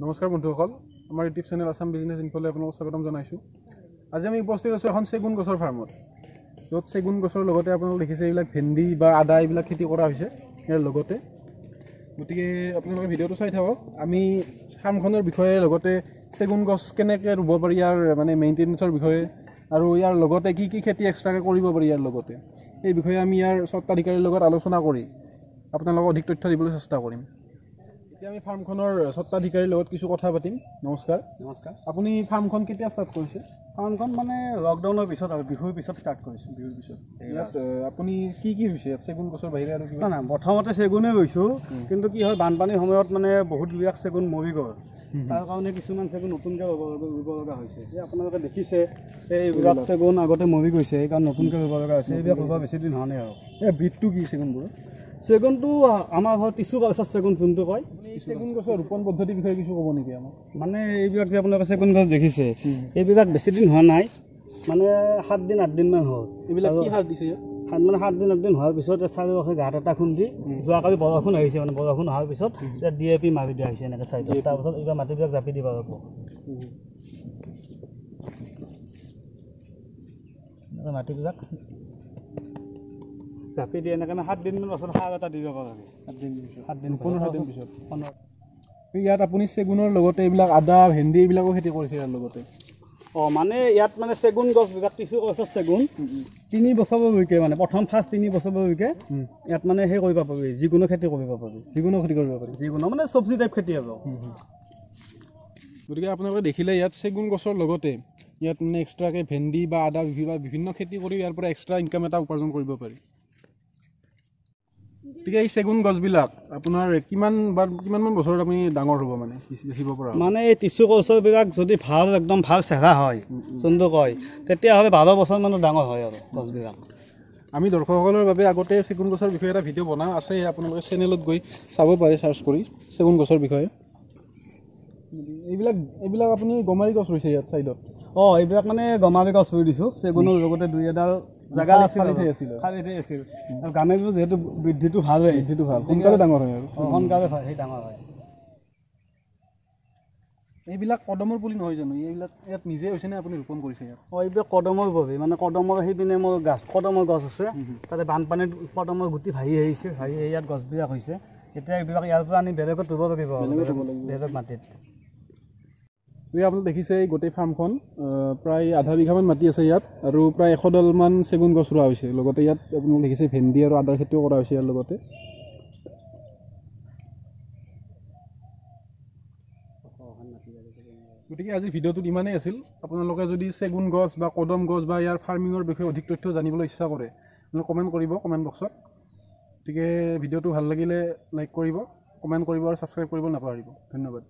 নমস্কাৰ বন্ধুসকল, আমাৰ ইউটিউব চেনেল আছাম বিজনেছ ইনফ'লৈ আপোনালোকক স্বাগতম জনাইছোঁ। আজি আমি উপস্থিত আছোঁ এখন চেগুন গছৰ ফাৰ্মত, য'ত চেগুন গছৰ লগতে আপোনালোকে দেখিছে এইবিলাক ভেন্দি বা আদা এইবিলাক খেতি কৰা হৈছে ইয়াৰ লগতে। গতিকে আপোনালোকে ভিডিঅ'টো চাই থাকক। আমি ফাৰ্মখনৰ বিষয়ে লগতে চেগুন গছ কেনেকৈ ৰুব পাৰি, ইয়াৰ মানে মেইনটেনেঞ্চৰ বিষয়ে আৰু ইয়াৰ লগতে কি কি খেতি এক্সট্ৰাকৈ কৰিব পাৰি ইয়াৰ লগতে, এই বিষয়ে আমি ইয়াৰ স্বত্বাধিকাৰীৰ লগত আলোচনা কৰি আপোনালোকক অধিক তথ্য দিবলৈ চেষ্টা কৰিম। এতিয়া আমি ফাৰ্মখনৰ স্বত্বাধিকাৰীৰ লগত কিছু কথা পাতিম। নমস্কাৰ। নমস্কাৰ। আপুনি ফাৰ্মখন কেতিয়া ষ্টাৰ্ট কৰিছে? ফাৰ্মখন মানে লকডাউনৰ পিছত আৰু বিহুৰ পিছত ষ্টাৰ্ট কৰিছোঁ। বিহুৰ পিছত। ইয়াত আপুনি কি কি ৰুইছে ইয়াত চেগুন গছৰ বাহিৰে আৰু কিবা? নাই নাই, প্ৰথমতে চেগুনে ৰুইছোঁ, কিন্তু কি হয় বানপানীৰ সময়ত মানে বহুতবিলাক চেগুন মৰি গ'ল, তাৰ কাৰণে কিছুমান চেগুন নতুনকৈ ৰুব লগা হৈছে। এই আপোনালোকে দেখিছে এইবিলাক চেগুন আগতে মৰি গৈছে, সেইকাৰণে নতুনকৈ ৰুব লগা হৈছে। এইবিলাক ৰুব বেছি দিন হোৱা নাই আৰু। এই ব্ৰীডটো কি চেগুনবোৰৰ? চেগুনটো আমাৰ ঘৰত টিচু কালচাৰ চেগুন যোনটো কয়। চেগুন গছৰ ৰোপণ পদ্ধতিৰ বিষয়ে কিছু ক'ব নেকি আমাক? মানে এইবিলাক যে আপোনালোকে চেগুন গছ দেখিছে, এইবিলাক বেছি দিন হোৱা নাই, মানে 7 দিন 8 দিনমান হ'ল। এইবিলাক কি সাৰ দিছে ইয়াত? মানে 7 দিন 8 দিন হোৱাৰ পিছত চাৰিওকাষে গাঁত এটা খুন্দি, যোৱাকালি বৰষুণ আহিছে, মানে বৰষুণ অহাৰ পিছত ডি এ পি মাৰি দিয়া হৈছে এনেকৈ চাইডত। তাৰপিছত এইবাৰ মাটিবিলাক জাপি দিব লাগিব। এনেকৈ মাটিবিলাক জাপি দিয়ে, এনেকৈ মানে 7 দিনমান পাছত সাৰ এটা দিব লাগে। 7 দিন পিছত? 7 দিন, 15 দিন পিছত। ইয়াত আপুনি চেগুনৰ লগতে এইবিলাক আদা, ভেন্দি এইবিলাকো খেতি কৰিছে ইয়াৰ লগতে? অঁ, মানে ইয়াত মানে চেগুন গছবিলাক টিচু গছৰ চেগুন 3 বছৰলৈকে, মানে প্ৰথম ফাৰ্ষ্ট 3 বছৰলৈকে ইয়াত মানে সেই কৰিব পাৰি, যিকোনো খেতি কৰিব পাৰি। যিকোনো খেতি কৰিব পাৰি? যিকোনো মানে চব্জি টাইপ খেতি আৰু। গতিকে আপোনালোকে দেখিলে ইয়াত চেগুন গছৰ লগতে ইয়াত মানে এক্সট্ৰাকৈ ভেন্দি বা আদা বিভিন্ন খেতি কৰি ইয়াৰ পৰা এক্সট্ৰা ইনকাম এটা উপাৰ্জন কৰিব পাৰি। গতিকে এই চেগুন গছবিলাক আপোনাৰ কিমানমান বছৰত আপুনি ডাঙৰ হ'ব মানে দেখিব পৰা? মানে এই টিচু গছবিলাক যদি ভাল একদম ভাল চেহেৰা হয় যোনটো কয়, তেতিয়াহ'লে 12 বছৰমানত ডাঙৰ হয় আৰু গছবিলাক। আমি দৰ্শকসকলৰ বাবে আগতে চেগুন গছৰ বিষয়ে এটা ভিডিঅ' বনাওঁ আছে, আপোনালোকে চেনেলত গৈ চাব পাৰে চাৰ্চ কৰি চেগুন গছৰ বিষয়ে। এইবিলাক আপুনি গমাৰি গছ ৰুইছে ইয়াত চাইডত? অঁ, এইবিলাক মানে গমাৰি গছ ৰুই দিছোঁ চেগুনৰ লগতে। দুই এডাল জেগা আছিল, খালী ঠাই আছিল আৰু গামেৰিবোৰ যিহেতু বৃদ্ধিটো ভাল হয়, বৃদ্ধিটো ভাল, সোনকালে ডাঙৰ হয় আৰু। সোনকালে সেই ডাঙৰ হয়। এইবিলাক কদমৰ পুলি নহয় জানো? এইবিলাক ইয়াত নিজে হৈছে নে আপুনি ৰোপণ কৰিছে ইয়াত? অঁ, এইবিলাক কদমৰ পুলি, মানে কদমৰ সেইপিনে মোৰ গাছ কদমৰ গছ আছে, তাতে বানপানীত কদমৰ গুটি ভাহি আহিছে, ভাহি আহি ইয়াত গছবিলাক হৈছে। এতিয়া এইবিলাক ইয়াৰ পৰা আনি বেলেগত ৰুব লাগিব, বেলেগ মাটিত। আপুনি দেখিছে এই গোটেই ফাৰ্মখন প্ৰায় আধা বিঘামান মাটি আছে ইয়াত আৰু প্ৰায় 100 ডালমান চেগুন গছ ৰোৱা হৈছে। লগতে ইয়াত আপোনালোকে দেখিছে ভেন্দি আৰু আদাৰ খেতিও কৰা হৈছে ইয়াৰ লগতে। গতিকে আজি ভিডিঅ'টোত ইমানেই আছিল। আপোনালোকে যদি চেগুন গছ বা কদম গছ বা ইয়াৰ ফাৰ্মিঙৰ বিষয়ে অধিক তথ্য জানিবলৈ ইচ্ছা কৰে, কমেণ্ট কৰিব কমেণ্ট বক্সত। গতিকে ভিডিঅ'টো ভাল লাগিলে লাইক কৰিব, কমেণ্ট কৰিব আৰু ছাবস্ক্ৰাইব কৰিব নাপাহৰিব। ধন্যবাদ।